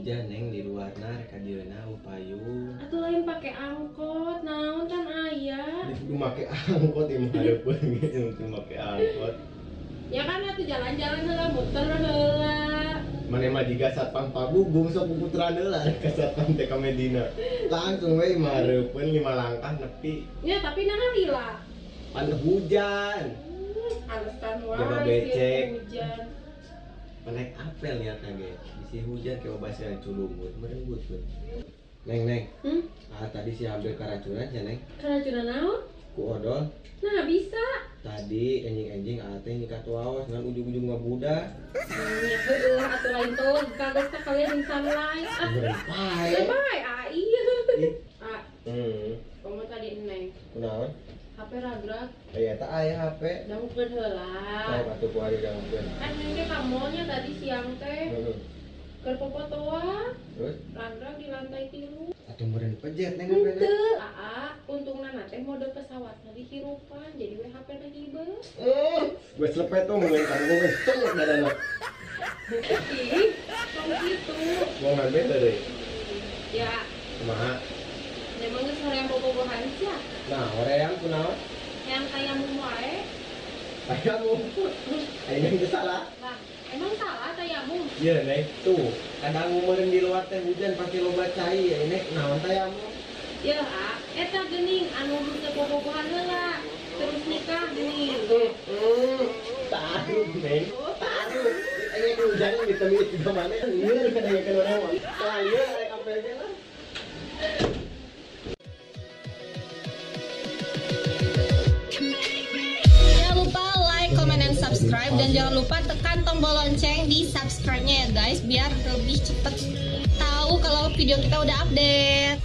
Hujan neng di luarna rek ka dieuna upayung. Atuh lain pake angkot, naon kan aya. Di kudu make angkot ieu mah hareupeun ge kudu make angkot. Ya kan atuh jalan-jalan heula muter heula. Mane mah jiga satpam pagugung sok puputeran heula ka satpam teh ka Medina. Langsung we mah hareupeun 5 langkah nepi. Ya tapi naha lila. Pan hujan. Alasan wae. Jaga becek. Hujan. Naik apel niatna ge. Bisi hujan ke basah culumut merenggut we. Neng neng. Hmm? Ah tadi si ambil keracunan ya neng. Keracunan naon? Ku odol. Nah bisa. Tadi enjing-enjing ate nyikat waos ngan ujung-ujung ngabudak. Ya heueuh atuh lain tol kagok teh kalian insan lain. Ah. Bae. Bae ah iya. Ah. Komo tadi neng. Kunaon? HP ragrag. Aya eta aya HP. Dangukeun heula. Sok atuh ku ari dangukeun. Kan neng teh ka mallnya tadi siang teh. Heeh. Keur popotoan. Terus ragrag di lantai 3. Atuh meureun pejet neng HP-na. Henteu, aa, untungna na teh mode pesawatna dihirupan jadi we HP na hibeuh. Gue selepet tuh mun kamu gue tengok dadana. Ih, tong kitu. Wong ngambil deui. Ya. Kumaha? Emang geus hoream bobogohan sia. Nah, hoream kunaon? Yang tayamum wae. Tayamum. Aing geus salah. Lah, emang salah tayamum? Iya, Neng. Tuh, kadang meureun di luar teh hujan pasti loba cai ya ini naon tayamum? Ya, ah, eta geuning anu henteu bobogohan heula. Terus nikah geuning. Taruh, Neng. Taruh. Aing hujan ditemi juga mana? Lieur kadangekeun urang mah. Tah, lieur arek apel ge lah. Subscribe dan jangan lupa tekan tombol lonceng di subscribe-nya ya guys, biar lebih cepet tahu kalau video kita udah update.